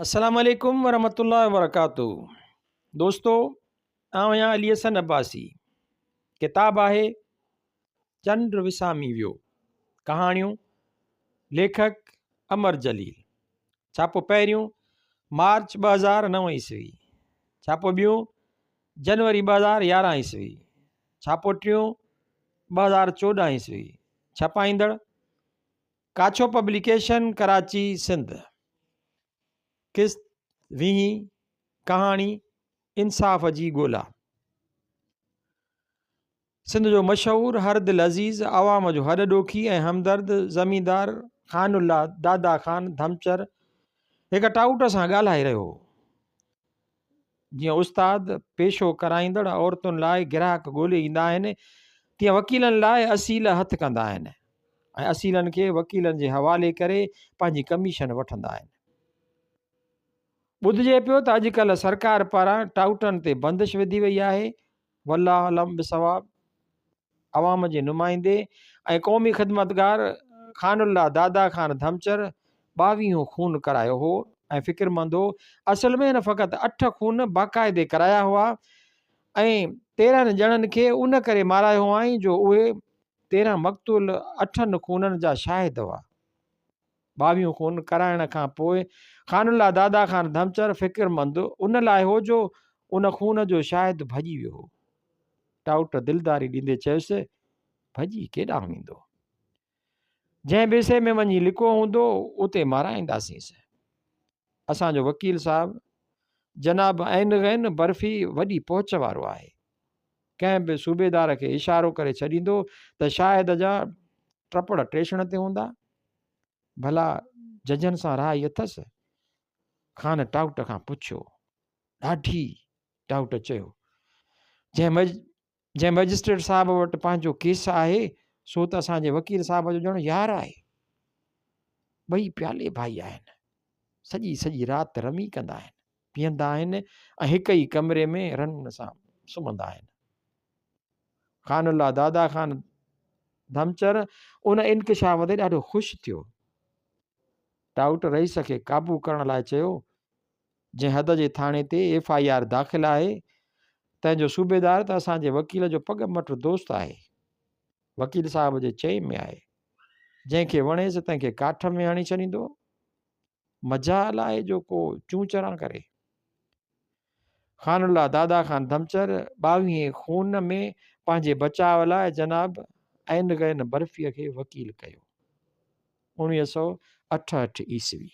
السلام عليڪم ورحمة الله وبرڪاته دوستو آئون آهيان علي حسن عباسي ڪتاب آهي چنڊ وسامي ويو ڪهاڻيون ليکڪ امر جليل ڇاپو پهريون مارچ 2009 عيسوي ڇاپو ٻيون جنوري 2011 عيسوي ڇاپو ٽيون 2014 عيسوي ڇپائيندڙ ڪاڇو پبليڪيشن ڪراچي سنڌ قسط ويهين ڪهاڻي انصاف جي ڳولا سنڌ جو مشهور هر دل عزيز عوام جو هڏ ڏوکي ۽ همدرد زميندار خان الله دادا خان ڌمچر هڪ ٽائوٽ سان ڳالهائي رهيو هو جيئن استاد پيشو ڪرائيندڙ عورتن لاء گراهڪ ڳولي ايندا آهن، تيئن وڪيلن لاء اصيل هٿ ڪندا آهن ۽ اصيلن کي وڪيلن جي حوالي ڪري پنهنجي ڪميشن وٺندا آهن. ٻڌجي پيو ته اڄڪلهه سرڪار پاران ٽائوٽن تي بندش وڌي وئي آهي، والله اعلم بالصواب. عوام جي نمائندي ۽ قومي خدمتگار خان الله دادا خان ڌمچر ٻاويهون خون ڪرايو هو ۽ فڪرمند هو. اصل ۾ هن فقط اٺ خون باقاعدي ڪرايا هئا ۽ 13 ڄڻن کي ان ڪري مارايو هئائين جو اهي 13 مقتول اٺن خونن جا شاهد هئا. ٻاويهون خون ڪرائڻ کان پوء خان الله دادا خان ڌمچر فڪرمند ان لاء هو جو ان خون جو شاهد ڀڄي ويو هو. ٽائوٽ دلداري ڏيندي چيس، ڀڄي ڪيڏانهن ويندو؟ جنهن ٻيسي ۾ وڃي لڪو هوندو، اتي مارائينداسينس. اسان جو وڪيل صاحب جناب عين غين برفي وڏي پهچ وارو آهي. ڪنهن به صوبيدار کي اشارو ڪري ڇڏيندو ته شاهد جا ٽپڙ ٽيشڻ تي هوندا. ڀلا ججن سان راهي اٿس؟ خان ٽائوٽ کان پڇيو. ڏاڍي ٽائوٽ چيو، جنهن مئجسٽريٽ صاحب وٽ پنهنجو ڪيس آهي، سو ته اسان جي وڪيل صاحب جو ڄڻ يار آهي. ٻئي پيالي ڀائي آهن. سڄي سڄي رات رمي ڪندا آهن، پيئندا آهن ۽ هڪ ئي ڪمري ۾ رن سان سمهندا آهن. خان الله دادا خان ڌمچر ان انڪشاف تي ڏاڍو خوش ٿيو. ٽائوٽ رئيس کي قابو ڪرڻ لاء چيو، جنهن حد جي ٿاڻي تي ايف I R داخل آهي، تنهن جو صوبيدار ته اسان جي وڪيل جو پڳ مٽ دوست آهي. وڪيل صاحب جي چئي ۾ آهي. جنهن کي وڻيس تنهن کي ڪاٺ ۾ هڻي ڇڏيندو. مجال آهي جو ڪو چون چران ڪري. خان الله دادا خان ڌمچر ٻاويهين خون ۾ پنهنجي بچاء لاء جناب عين غين برفيء کي وڪيل ڪيو. 1968 عيسوي.